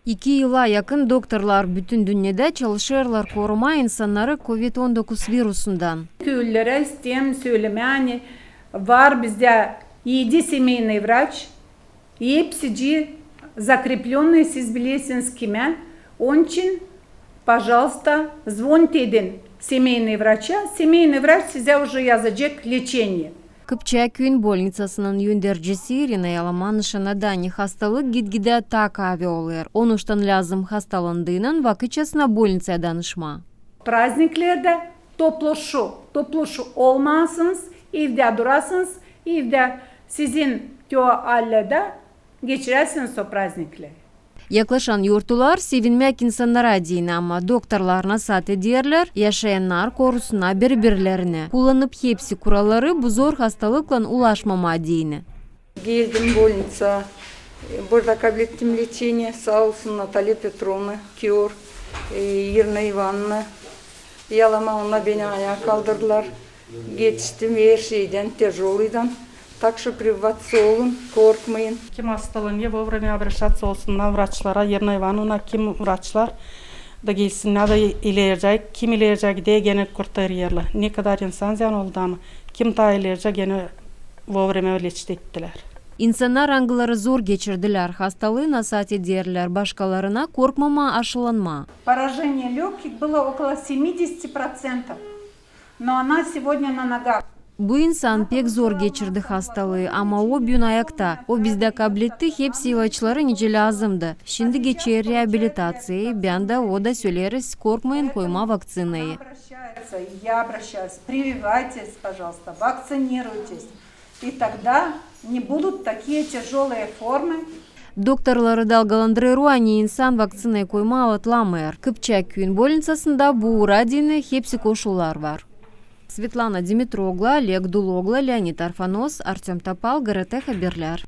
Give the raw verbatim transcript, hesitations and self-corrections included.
İki yıla yakın doktorlar bütün dünnedä çalışêrlar korumaa insannarı kovid on dokuz virusundan. Köylülärä isteerim sölemää, ani var bizdä edi semeynıy vraç, hepsicii zakreplennıy, siz bilersiniz kimä. Onun için, пожалуйста, zvonit edin semeynıy vraça. Semeynıy vraç sizä uje yazacek leçeniye. Kıpçak küüyün bolnicasının öndercisi İrina Yalaman ışanêr, ani hastalık git-gidä taa kaavi olêr. Onuştan lääzım hastalandıynan vakıtçasına bolnicaya danışmaa. Prazniklerdä topluşu, topluşu olmayasınız, evdä durasınız, evdä sizin teo alledä geçiräsiniz o praznikleri. Yaklaşan yortular sevinmäk insannara deyni, ama doktorlar nasaat ederlär yaşayannar korusunnar biri-birlerini, kullanıp hepsi kuralları bu zor hastalıklan ulaşmamaa deyni. Geldim bolniţa, burada kablettim leçeniye, saa olsun Natalya Petrovna, kiyor, e, İrina İvanovna, Yalaman, onnar beni ayaa kaldırdılar. Geçtim her şeydän, тяжёлыйдан. Так что прививаться olun, korkmayın. Kim hastalanêr, вовремя обращаться olsunnar vraçlara, İrina İvanovna, kim vraçlar da gelsinnär da ilericä, kim ilericä gider, genä kurtarêrlar. Ne kadar insan zıyan oldu, ama kim taa ilericä genä вовремя лечить ettilär. İnsannar, angıları zor geçirdilär hastalıı, nasaat ederlär başkalarına korkmamaa aşılanmaa. Поражение лёгких было около семидесяти процентов. Но она сегодня на ногах. Bu insan pek zor geçirdi hastalıı, ama o büün ayakta. O bizdä kabletti hepsi ilaçları, nicä lääzımdı. Şindi geçer reabilitaţiyayı, bän dä, o da söleriz, korkmayın koymaa vakţinayı. Я обращаюсь, прививайтесь, пожалуйста, вакцинируйтесь. И тогда не будут такие тяжёлые формы. Doktorları dalgalandırêr o, ani insan vakţinayı koymaa aldatlamêêr. Kıpçak küüyün bolniţasında bu uura deyni hepsi koşullar var. Svetlana Dimitroglu, Oleg Duloglu, Leonid Arfanos, Artem Topal, GRT Haberlär.